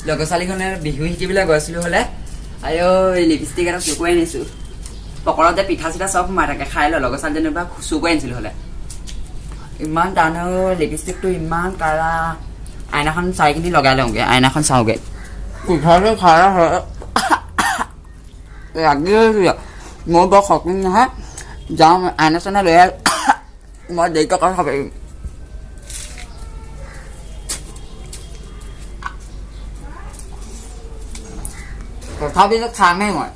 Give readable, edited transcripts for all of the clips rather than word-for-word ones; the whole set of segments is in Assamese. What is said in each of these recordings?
লগৰ ছোৱালীখনে বিহু শিকিবলৈ গৈছিলোঁ হ'লে। আইঅ, লিপষ্টিক এটা চুৰ কৰি আনিছোঁ। পকৰত যে পিঠা চিঠা চব সোমাই থাকে, খাই ল। লগৰ ছোৱালীজনীৰ পৰা চুৰ কৰি আনিছিলোঁ হ'লে। ইমান টান হৈ লিপষ্টিকটো, ইমান কাৰা। আইনাখন চাই কিনি লগাই লওঁগৈ, আইনাখন চাওঁগৈ। পিঠাটো খাৰা হয় লাগি। মই বৰ শৌখিন নহয়। যাওঁ, আইনা চাইনা লৈ আহ। মই দেৰিকৈ কথা পাতিম। তথাপিতো খামেই মই।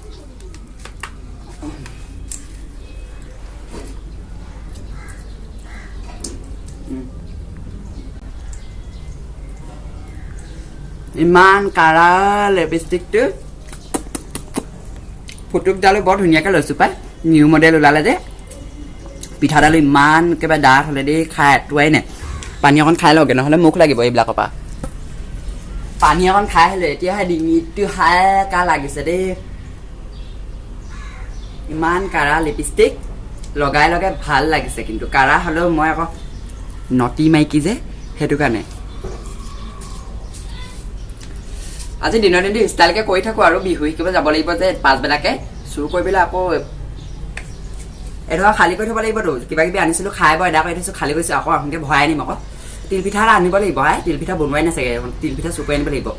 ইমান কাৰা লিপষ্টিকটো। ফুটুকডালো বৰ ধুনীয়াকৈ লৈছোঁ পাই, নিউ মডেল ওলালে যে। পিঠাডালো ইমান একেবাৰে ডাঠ হ'লে দেই, খাই আঁতোৱাই নাই। পানী অকণ খাই লওঁগৈ, নহ'লে মুখ লাগিব এইবিলাকৰ পৰা। পানী অকণ খাই আহিলোঁ, এতিয়াহে ডিঙিটো হালকা লাগিছে দেই। ইমান কাৰা লিপষ্টিক লগাই লগাই ভাল লাগিছে, কিন্তু কাৰা হ'লেও মই আকৌ নটি মাইকী যে, সেইটো কাৰণে। আজি দিনৰ দিনটো ষ্টাইলকে কৰি থাকোঁ আৰু বিহু শিকিব যাব লাগিব যে পাছবেলাকে। চুৰ কৰি পেলাই আকৌ এডোখৰ খালী কৰি থ'ব লাগিবতো। কিবা কিবি আনিছিলোঁ, খাই বৈ এদা কৰি থৈছোঁ, খালী কৰিছোঁ, আকৌ আহোঁতে ভৰাই আনিম। আকৌ তিলপিঠা এটা আনিব লাগিব। আই, তিলপিঠা বনোৱাই নাই চাগে। তিলপিঠা চুৰ কৰি আনিব লাগিব।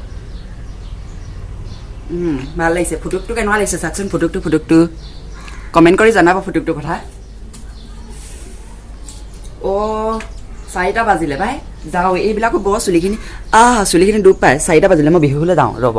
ভাল লাগিছে। ফুটুকটো কেনেকুৱা লাগিছে চাওকচোন। ফুটুকটো কমেণ্ট কৰি জনাব ফুটুকটোৰ কথা। অ' 4টা বাজিলে ভাই, যাওঁ। এইবিলাকো বৰ চুলিখিনি, আহ, চুলিখিনি দুখ পায়। 4টা বাজিলে, মই বিহুলৈ যাওঁ, ৰ'ব।